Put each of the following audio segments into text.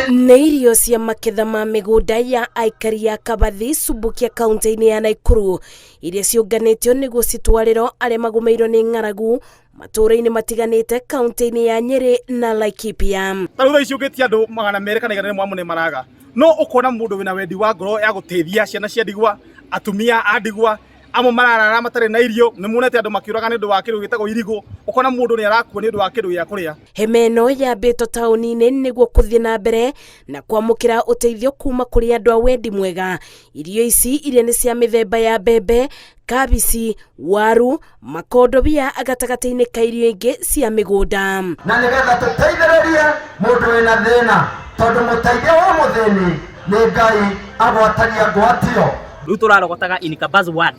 Nĩ irio cia maketha ma mĩgũnda ya aikari a Kabathi Subukia kaunti-inĩ ya Naikuru iria ciũnganĩtio nĩguo citwarĩrwo arĩa magũmĩirwo nĩ ng'aragu matũũra-inĩ matiganĩte kaunti-inĩ ya Nyĩrĩ na Laikipia. Ta rĩu thaa ici ũngĩtia andũ 200 kana 100 amwe nĩ maraga, no ũkona mũndũ wĩna wendi wa ngoro ya gũteithia ciana cia ndigwa, atumia a ndigwa, amwe mararara matarĩ na irio. Nĩ muonete andũ makĩũraga nĩ ũndũ wa kĩndũ gĩtagwo irigũ, ũkona mũndũ nĩ arakua nĩ ũndũ wa kĩndũ gĩa kũrĩa. Hema ĩno yambĩtwo taũni-inĩ nĩguo kũthiĩ na mbere na kwamũkĩra ũteithio kuma kũrĩ andũ a wendi mwega. Irio ici iria nĩ cia mĩthemba ya mbembe, kabici, waru, makondobia gatagatĩ-inĩ ka irio ingĩ cia mĩgũnda. Na nĩgetha tũteithĩrĩrie mũndũ wĩna thĩna, tondũ mũteithia wa mũthĩni nĩ Ngai agwatagia ngwatio. Rĩu tũrarogotaga in Kabaz ward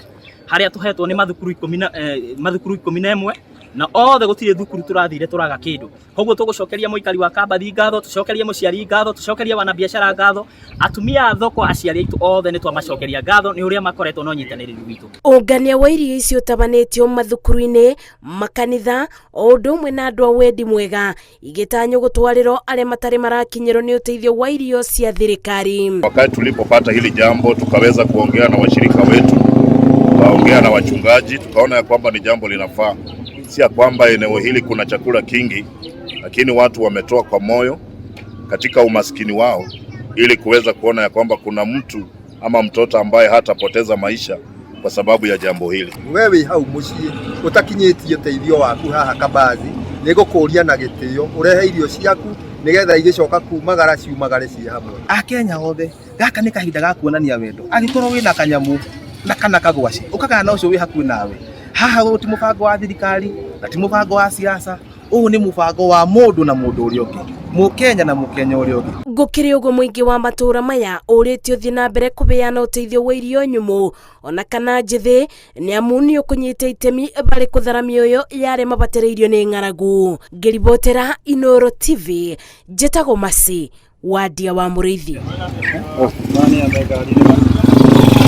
harĩa tũhetwo nĩ mathukuru ikũmi na mathukuru 11 na othe gũtirĩ thukuru tũrathire tũraga kĩndũ. Koguo tũgũcokeria mũikari wa Kambathi ngatho, tũcokerie mũciari ngatho, tũcokerie wanabiacara ngatho, atumia a thoko, aciari aitũ othe nĩ twamacokeria ngatho nĩ ũrĩa makoretwo na ũnyitanĩri witũ. Ũngania wa irio icio ũtabanĩtio mathukuru-inĩ, makanitha, o ũndũ ũmwe na andũ a wendi mwega, igĩtanywo gũtwarĩrwo arĩa matarĩ marakinyĩrwo nĩ ũteithio wa irio cia thirikari. Wakati tulipopata hili jambo tukaweza kuongea na washirika wetu, tukaongea na wachungaji, tukaona ya kwamba ni jambo linafaa, si ya kwamba eneo hili kuna chakula kingi, lakini watu wametoa kwa moyo katika umaskini wao ili kuweza kuona ya kwamba kuna mtu ama mtoto ambaye hatapoteza maisha kwa sababu ya jambo hili. We wĩ hau mũciĩ ũtakinyĩtie ũteithio waku haha Kabathi, nĩ ngũkũria na gĩtĩo ũrehe irio ciaku nĩgetha igĩcoka kumagara ciumagare ciĩ hamwe. Akenya othe, gaka nĩ kahinda ga kuonania wendo. Angĩkorwo wĩna kanyamũ na kana kagwaci, ũkagaya na ũcio wĩ hakuhĩ nawe. Haha ũyũ ti mũbango wa thirikari na ti mũbango wa siasa, ũyũ nĩ mũbango wa mũndũ na mũndũ ũrĩa ũngĩ, Mũkenya na Mũkenya ũrĩa ũngĩ. Gũkĩrĩ ũguo mũingĩ wa matũũra maya ũrĩtio ũthiĩ na mbere kũbeana ũteithio wa irio nyũmũ ona kana njĩthĩ nĩ amu nĩ ũkũnyita itemi barĩ kũthara mĩoyo ya arĩa mabatĩrĩirio nĩ ng'aragu. Ngĩribotera Inooro TV, njĩtagwo Mercy Wandia wa Mũrĩithi.